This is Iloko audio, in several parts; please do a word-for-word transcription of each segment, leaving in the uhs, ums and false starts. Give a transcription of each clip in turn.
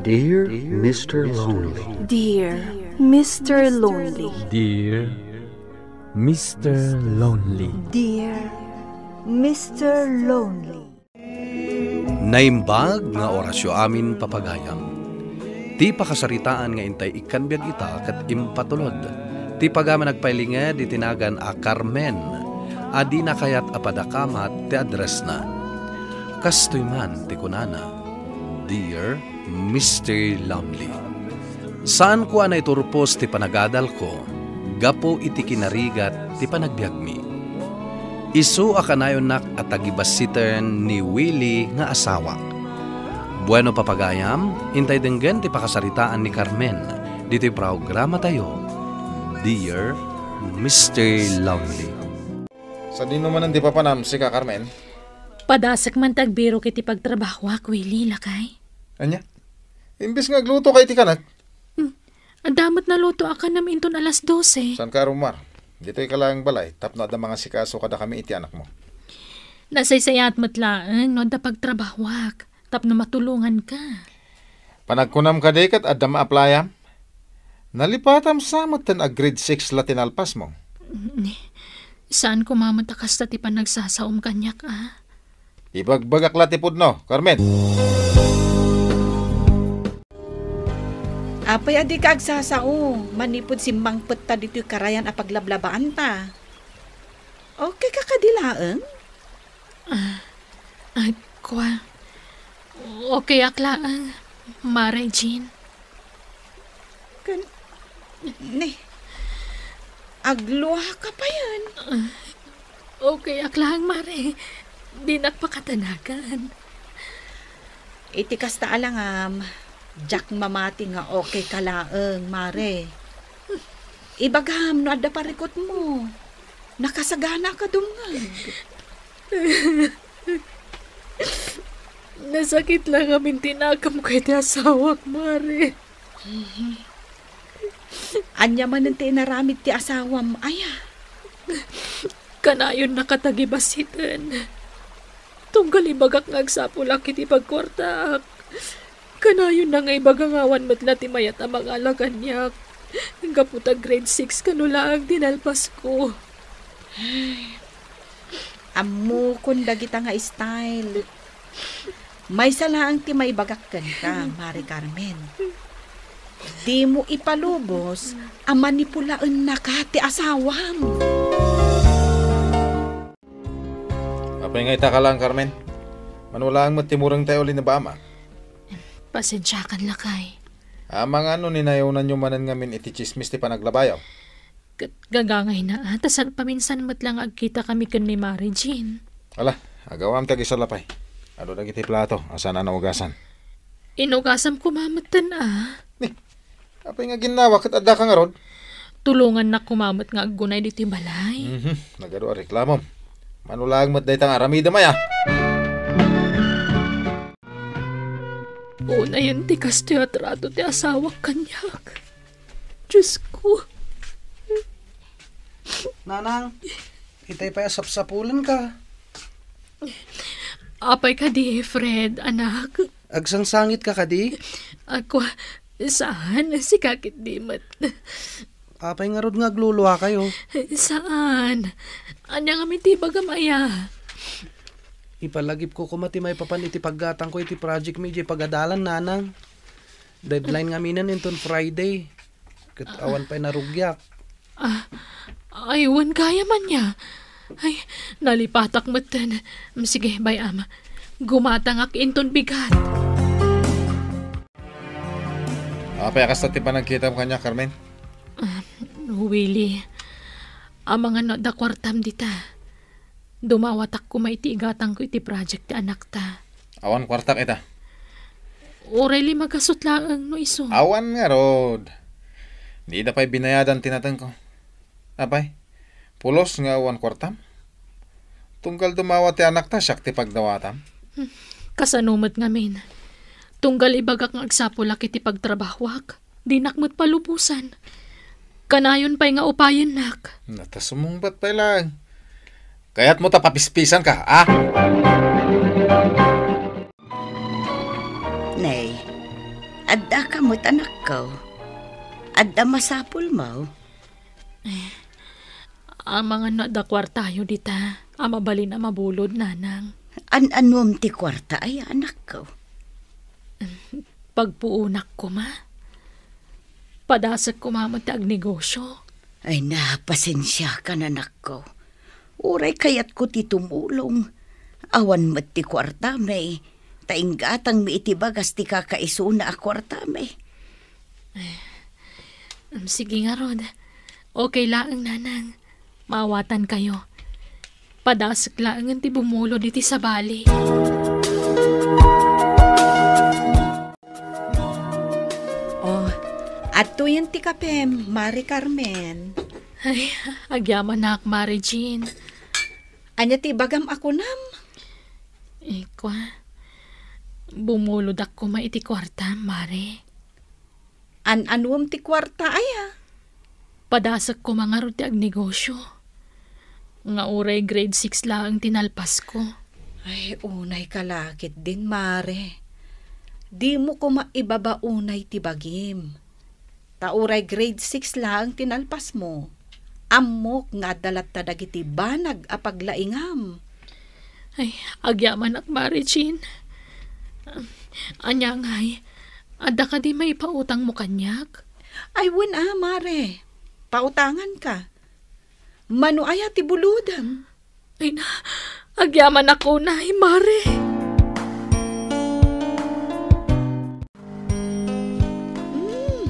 Dear Mister Lonely. Dear Mister Lonely. Dear Mister Lonely. Dear Mister Lonely. Naimbag nga orasyo amin, papagayam. Ti pakasaritaan nga intay ikkan biag ita ket impatulod ti pagaman agpailinged iti nagan a Carmen a dina kayat a padakamat ti addressna. Kastoy man ti kunana, Dear Mister Lonely. Saanko a naiturpos ti panagadalko gapu iti kinarigat ti panagbiagmi. Isu a kanayonnak a tagibassiten ni Willie nga asawak. Bueno, papagayam, intay denggen ti pakasaritaan ni Carmen ditoy programatayo, Dear Mister Lonely. Sadino manen ti papanam, sika, Carmen? Padasek man ti agbirok iti pagtrabahoak, Willie, lakay. Ania? Imbes nga agluto ka iti kanak? Hmm. Adda met naluto a kanam inton alas dose. Saan ka rumar? Ditoy ka laeng balay tapno adda mangasikaso kadakami iti anakmo. Nasaysayaat met laeng no adda pagtrabahoak tapno matulonganka. Panagkunam kadi ket adda maaplayam? Nalipatam sa met ten a grade six la ti nalpasmo. Ni, saan koma met a kasta ti panagsasaom kaniak, a? Ibagbagak la ti pudno, Carmen. Apay a dika agsasao manipud simmangpetta ditoy karayan a paglablabaanta? Okay ka kadi laeng? Ah, ah, kua. Okay ak laeng, Mare Jean. Kan, ni, agluaka payen. Ah, okay ak laeng, Mare. Dinak pakatanagan. Iti kasta a langam, diak mamati nga okay ka laeng, Mare. Ibagam no adda parikutmo. Nakasagana ka dumngeg. Nasakit la ngamin ti nakemko iti asawak, Mare. Ania manen ti inaramid ti asawam, aya? Kanayonna a tagibassiten. Tunggal ibagak nga agsapulak iti pagkuartaak. Kanayonna nga ibaga nga awan met la ti mayat a mangala kaniak. Gapu ta grade six kano laeng ti nalpasko. Ammokon dagita nga style. Maysa laeng ti maibagak kenka, Mare Carmen. Dimo ipalubos a manipulaennaka ti asawam. Apay nga ita ka laeng, Carmen? Mano laeng met ti murengtayo a linabaamak. Pasensiakan, lakay. Amangan no ninayonanyo manen ngamin iti tsismis ti panaglabayo. Ket gagangayna, a, ta saan paminsan met la nga agkitakami ken ni Mare Jean. Ala, agawam ti agisalapay. Adu dagiti plato a saan a naugasan. Inugasam koma metten, a. Ni, apay nga ginnawa ket addaka ngarud? Tulongannak koma met nga aggunay ditoy balay. Mhm, nagadu a reklamom. Mano laeng met dayta nga aramidem aya? Unayen ti kastoy a trato ti asawak kaniak. Diosko. Nanang, itay pay a sapsapulenka. Apay kadi, Fred, anak? Agsangsangitka kadi? Ako, saan, sika ketdi met. Apay ngarud nga agluluakayo? Saan? Ania ngamin ti ibagam aya? Ipalagipko koma ti maipapan iti paggatangko iti project mi idiay pagadalan, Nanang. Deadline ngaminen inton Friday. Ket awan pay narugiak. Ah, ay, wen gayam ania. Ay, nalipatak metten. Sige, bay-am. Gumatangak inton bigat. Apay a kasta ti panagkitam kaniak, Carmen? Ah, Willie, amangan no adda kuartam dita. Dumawatak koma iti igatangko iti project ti anakta. Awan kuartak ita. Uray lima gasut laeng no isu. Awan ngarud. Dida pay binayadan ti natengko. Apay, pulos nga awan kuartam? Tunggal dumawa ti anakta, siak ti pagdawatam. Hmm, kasano met ngamin? Tunggal ibagak nga agsapulak iti pagtrabahoak, dinak met palubosan. Kanayon pay nga upayennak. Nata, sumungbat pay laeng. Kayatmo ta papispisanka, a? Nay, ad-, met, anakko. Adda masapulmo? Amangan no adda kuartayo dita a mabalin a mabulod, nanang. An-anuam ti kuarta aya, anakko? Pagpuonak koma. Padasek koma met ti agnegosyo. Ay, napasensiakan, anakko. Uray kayatko ti tumulong. Awan met ti kuartami, ta inggatangmi iti bagas ti kakaisuna a kuartami. Em, sige ngarud. Okay laeng, nanang. Maawatankayo. Padasek laengen ti bumulod iti sabali. Oh, adtoyen ti kapem, Mare Carmen. Ay, agyamanak, Mare Jean. Ania ti ibagam a kunam? Ikwa, bumulodak koma iti kuartam, Mare. An-anuem ti kuarta aya? Padasek koma ngarud ti agnegosyo. Nga uray grade six laeng ti nalpasko. Ay, unay ka la ketdin, Mare. Dimo koma ibaba unay ti bagim. Ta uray grade six laeng ti nalpasmo, ammok nga adda latta dagiti banag a paglaingam. Ay, agyamanak, Mare Jean. Ania ngay, adda kadi maipautangmo kaniak? Ay, wen a, Mare. Pautanganka. Mano aya ti bulodem? Ay na, agyamanak unay, Mare. Hmm.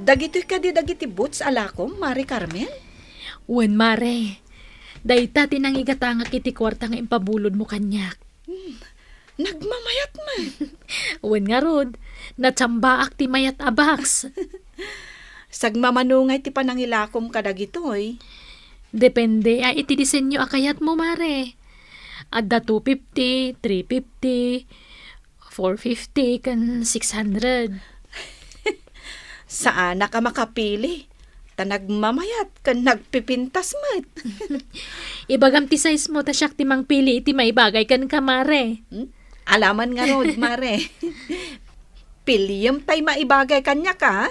Dagitoy kadi dagiti boots a lakom, Mare Carmen? Wen, Mare. Dayta ti nangigatangak iti kuarta nga impabulodmo kaniak. Hmm. Nagmamayat man. Wen ngarud, natsambaak ti mayat a box. Sagmamano ngay ti panangilakom kadagitoy? Depende a iti disenyo a kayatmo, Mare. Adda two fifty, three fifty, four fifty, ken six hundred. Saanak a makapili, ta nagmamayat ken nagpipintas met. Ibagam ti size mo, ta siak ti mangpili iti maibagay kenka, Mare. Hmm? Alaman ngarud, Mare. Piliem tay maibagay kaniak, a?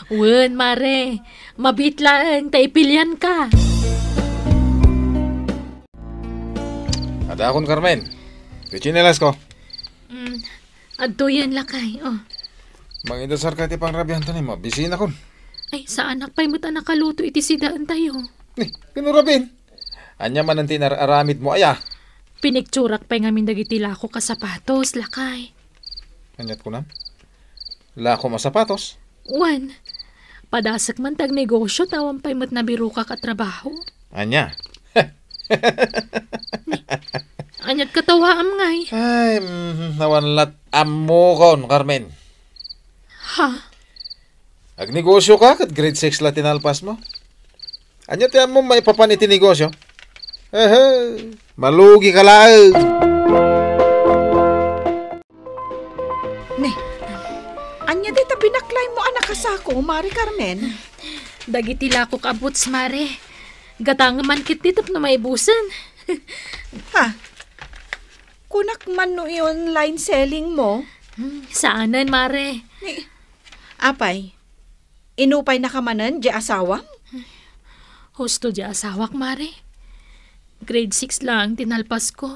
Wen, Mare. Mabiit laeng ta ipilianka. Adakon, Carmen. Ti tsinelas ko. Mm, adtoyen, lakay. Oh. Mangidasarka iti pangrabianta ni mabisinakon. Ay, saanak pay met a nakaluto iti sidaentayo. Ni, kinurabin. Ania manen ti inar-aramidmo aya? Pinikturak pay ngamin dagiti lakok a sapatos, lakay. Aniat kunam? Lakom a sapatos? Wen, padasek man ti agnegosyo ta awan pay met nabirokak a trabaho. Ania? Aniat katawaam ngay? Ay, mm, awan lat ammokon, Carmen. Ha? Agnegosyo ka ket grade six la ti nalpasmo? Ania ti ammom maipapan iti negosyo? Ehe, malugi ka laeng. Ne, ania dayta binaklaymo a nakasako, Mare Carmen? Dagiti lakok a boots, Mare. Gatangem man ketdi tapno maibusen. Ha? Kunak man no i-online selling mo? Hmm, saanen, Mare. Ni, apay, inupaynaka manen diay asawam? Husto diay asawak, Mare. Grade six laeng ti nalpasko.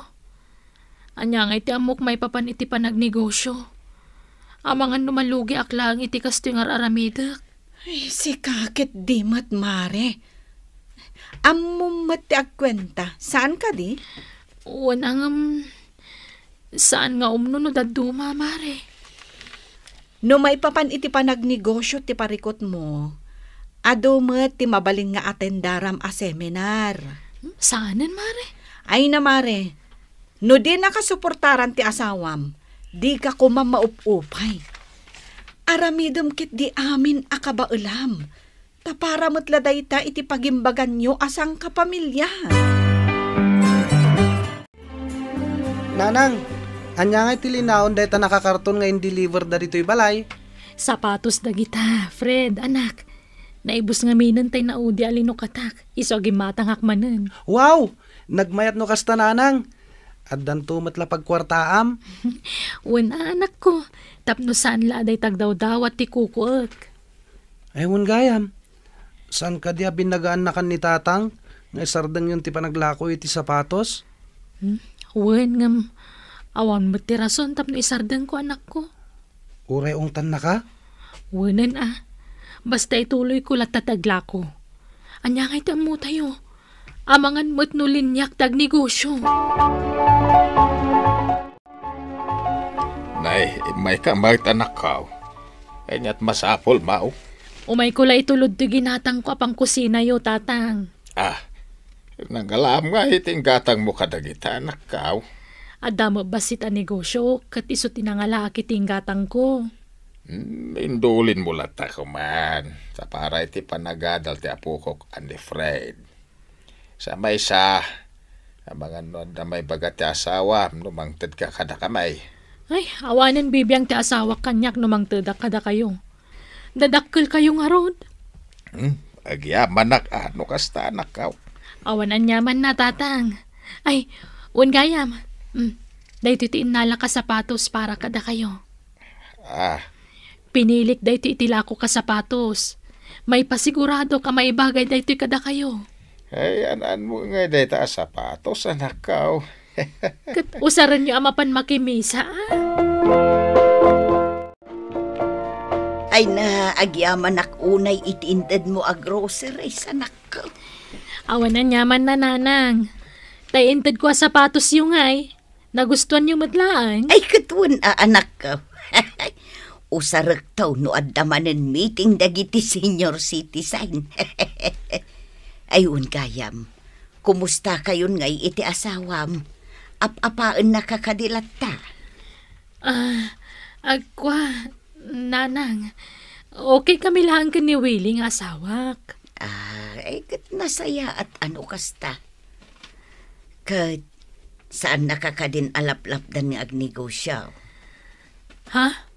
Ania ngay ti ammok maipapan iti panagnegosyo? Amangan no malugiak laeng iti kastoy nga ar-aramidek. Ay, sika ketdi met, Mare. Ammom met ti agkuenta. Saan kadi? Wen, ngem, saan nga umno no dadduma, Mare. No maipapan iti panagnegosyo ti parikutmo, adu met ti mabalin nga atendaram a seminar. Hmm, saanen, Mare? Ay na, Mare. No dinaka suportaran ti asawam, dika koma maup-upay. Aramidem ketdi amin a kabaelam. Ta para met la dayta iti pagimbaganyo a sangkapamilya. Nanang, ania ngay ti linaon dayta nakakarton nga in-deliver da ditoy balay? Sapatos dagita, Fred, anak. Naibus ngaminen tay naudi a linukatak, isu a gimmatangak manen. Wow! Nagmayat no kasta, nanang. Addanto met la pagkuartaam? Wen, anakko, tapno saan la a dayta agdawdawat ti kukuek. Ay, wen gayam, saan kadi a binagaannakan ni Tatang nga isardengyon ti panaglako iti sapatos? Hmm? Wen, ngem awan met ti rason tapno isardengko, anakko. Uray ungtannaka? Wenen a. Basta ituloyko latta ti aglako. Ania ngay ti ammotayo? Amangan met no liniak ti agnegosio. Nay, immayka met, anakko. Aniat masapul, mao? Umayko la itulod ti ginatangko a pangkusinayo, Tatang. Ah, nangalaam nga iti inggatangmo kadagita, anakko. Adda met bassit a negosio, ket isu ti nangalaak iti inggatangko. Hmm, indulinmo latta koma. Sa para iti panagadal ti apokok a ni Fred. Sa maysa, amangan no adda maibaga ti asawam no mangtedka kadakami. Ay, awanen bibiang ti asawak kaniak no mangtedak kadakayo. Dadakkelkayo ngarud. Hmm, agyamanak a no kasta, anakko. Awan aniamanna, Tatang. Ay, wen gayam. Hmm, daytoy ti innalak a sapatos para kadakayo. Ah. Pinilik daytoy iti lakok a sapatos. Maipasiguradok a maibagay daytoy kadakayo. Ay, an-anmo ngay dayta a sapatos, anakko. Ket usarenyo a mapan makimisa, a? Ay na, agyamanak unay iti intedmo a groceries, anakko. Awan aniamanna, nanang. Tay intedko a sapatosyo ngay. Nagustuanyo met laeng? Ay, ket wen a, anakko. Usarekto no adda manen meeting dagiti senior citizen. Ay, wen gayam. Kumustakayon ngay iti asawam? Ap-apaennaka kadi latta? Ah, agkua, nanang. Okay kami laeng ken ni Willie nga asawak. Ah, ay, ket nasayaat a no kasta. Ket saannaka kadin a laplapdan nga agnegosio? Ha?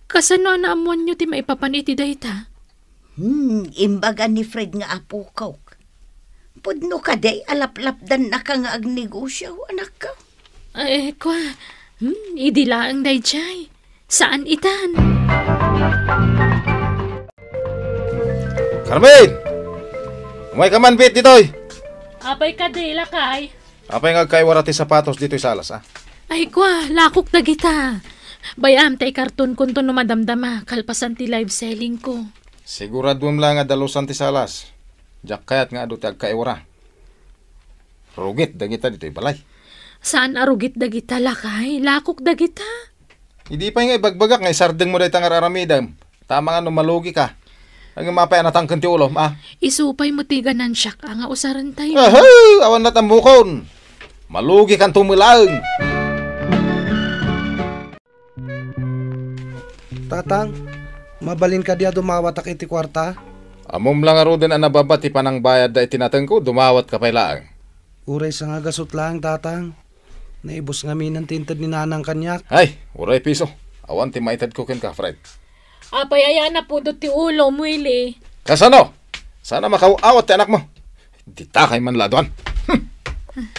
Kasano a naammoanyo ti maipapan iti dayta? Hmm, imbaga ni Fred nga apokok. Pudno kadi a laplapdannaka nga agnegosio, anakko? Ay, kua, hmm, idi laeng daydiay. Saan itan? Carmen! Umayka man, bit, ditoy! Apay kadi, lakay? Apay nga agkaiwara ti sapatos ditoy salas, a? Ay, kua, lakok dagita. Bay-am ta ikartonkonto no madamdama, kalpasan ti live sellingko. Siguraduem la nga dalusan ti salas. Diak kayat nga adu ti agkaiwara. Rugit dagita ditoy balay. Saan a rugit dagita, lakay? Lakok dagita. Idi pay nga ibagbagak nga isardengmo dayta nga ar-aramidem, ta amangan no malugika. Ngem apay a natangken ti ulom, a? Isu pay met ti ganansiak, a, nga usarentayo. Ahe! Awan natammukon. Malugikanto met laeng. Tatang, mabalin kadi a dumawatak iti kuarta? Ammom la ngaruden a nababa ti panangbayadda iti natengko, dumawatka pay laeng. Uray sangagasut laeng, Tatang. Naibus ngaminen ti inted ni Nanang kaniak. Ay, uray piso. Awan ti maitedko kenka, Fred. Apay aya a napudot ti ulom, Willie? Kasano? Saan a makaw-awat ti anakmo? Ditakay man laduan. Hmm.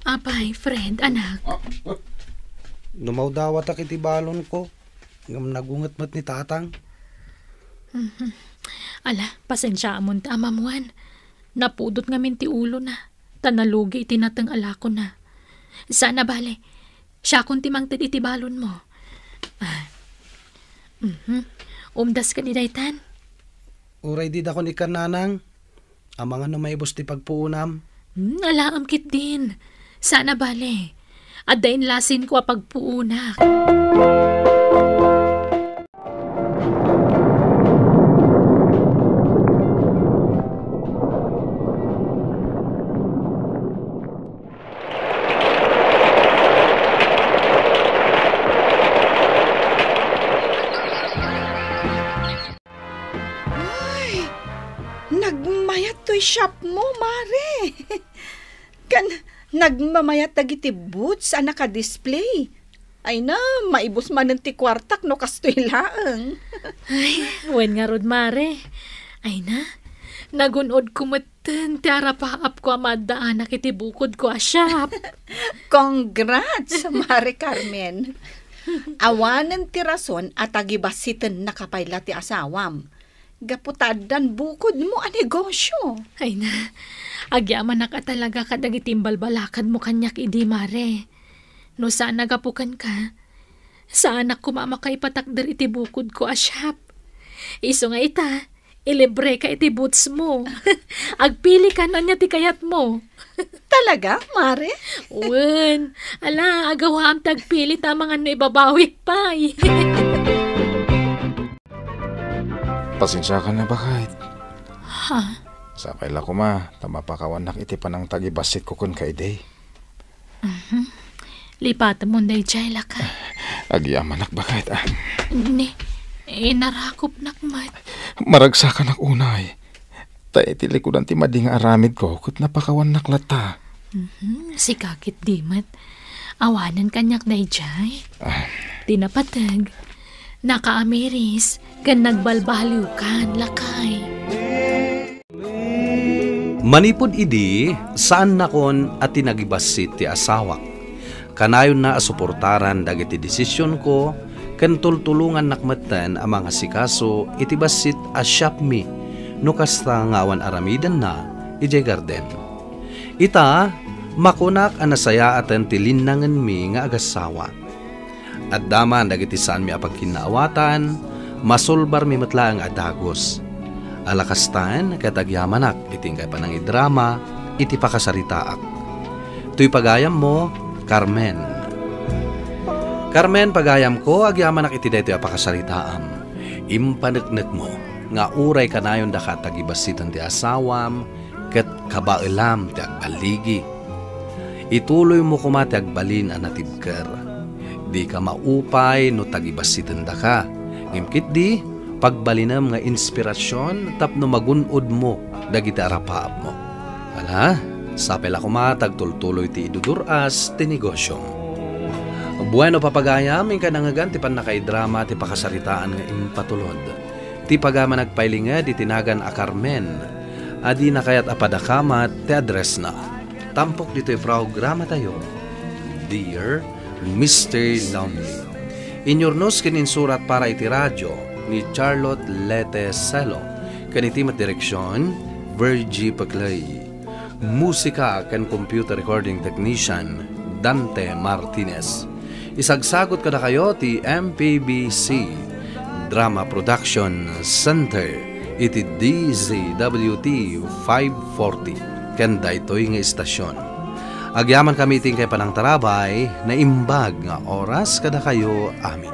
Apay, Fred, anak. Ah, ah. Dumawdawatak iti balonko, ngem nagunget met ni Tatang. Mhm. Ala, pasensiaamon ti amam, Juan. Napudot ngamin ti ulona, ta nalugi iti nateng a lakona. Saan a bale, siakon ti mangted iti balonmo. Ah. Mhm. Umdas kadi daytan? Uray didakon ikkan, Nanang. Amangan no maibus ti pagpuonam. Hmm, alaem ketdin. Saan a bale. Adda inlasinko a pagpuonak. Ay, nagmayat toy shopmo, Mare. Ken nagmamayat dagiti boots a nakadisplay. Ay na, maibus manen ti kuartak no kastoy laeng. Ay, wen ngarud, Mare. Ay na, nagun-odko met Dinapaten ti arapaapko a maaddaanak iti bukodko a shop. Congrats, Mare Carmen. Awanen ti rason a tagibassitennaka pay la ti asawam. Gapu ta addan bukodmo a negosyo. Ay na, agyamanak a talaga kadagiti imbalbalakadmo kaniak idi, Mare. No saan a gapu kenka, saanak koma a makaipatakder iti bukodko a shop. Isu nga ita, ilibreka iti bootsmo. Agpilika no ania ti kayatmo. Talaga, Mare? Wen, ala, agawaam ti agpili ta amangan no ibabawik pay. Pasensiakan a, baket. Ha? Sapay la koma, ta mapakawannak iti panangtagibassitko kenka idi. Mhm. Lipatemon daydiay, lakay. Agyamanak, baket, a. Ni, inarakopnak met. Maragsakanak unay. Ta iti likudan ti madi nga aramidko, ket napakawannak latta. Mhm, sika ketdi met. Awanen kaniak daydiay. Ah. Ti napateg, nakaamiris ken nagbalbaliwkan, lakay. Manipud idi, saannakon a tinagibassit ti asawak. Kanayonna a suportaran dagiti desisionko ken tultulongannak metten a mangasikaso iti bassit a shopmi no kasta nga awan aramidenna idiay garden. Ita, makunak a nasayaaten ti linnangenmi nga agassawa. Adda man dagiti saanmi a pagkinnaawatan, masulbarmi met laeng a dagus. Ala kastan, ket agyamanak iti inkay panangidrama iti pakasaritaak. Toy pagayammo, Carmen. Carmen, pagayamko, agyamanak iti daytoy a pakasaritaam. Impaneknekmo nga uray kanayondaka a tagibassiten ti asawam, ket kabaelam ti agballigi. Ituloymo koma ti agbalin a natibker. Dika maupay no tagibassitendaka, ngem ketdi, pagbalinem nga inspirasion tapno magun-odmo dagiti arapaapmo. Ala, sapay la koma ta agtultuloy ti idudur-as ti negosyom. Bueno, papagayam, inka nangngegan ti pannakaidrama ti pakasaritaan nga impatulod. Ti pagayam a nagpailinged iti nagan a Carmen, a dina kayat a padakamat ti addressna. Tampok ditoy programatayo, Dear Mister Lonely. Inyurnos ken insurat para iti radio ni Charlotte Lete Celo, ken iti met direksion, Virgie Peclay. Musika ken computer recording technician, Dante Martinez. Isagsagot kadakayo ti M P B C Drama Production Center iti D Z W T five forty ken daytoy nga istasion. Agyamankami iti inkay panangtarabay, naimbag nga oras kadakayo amin.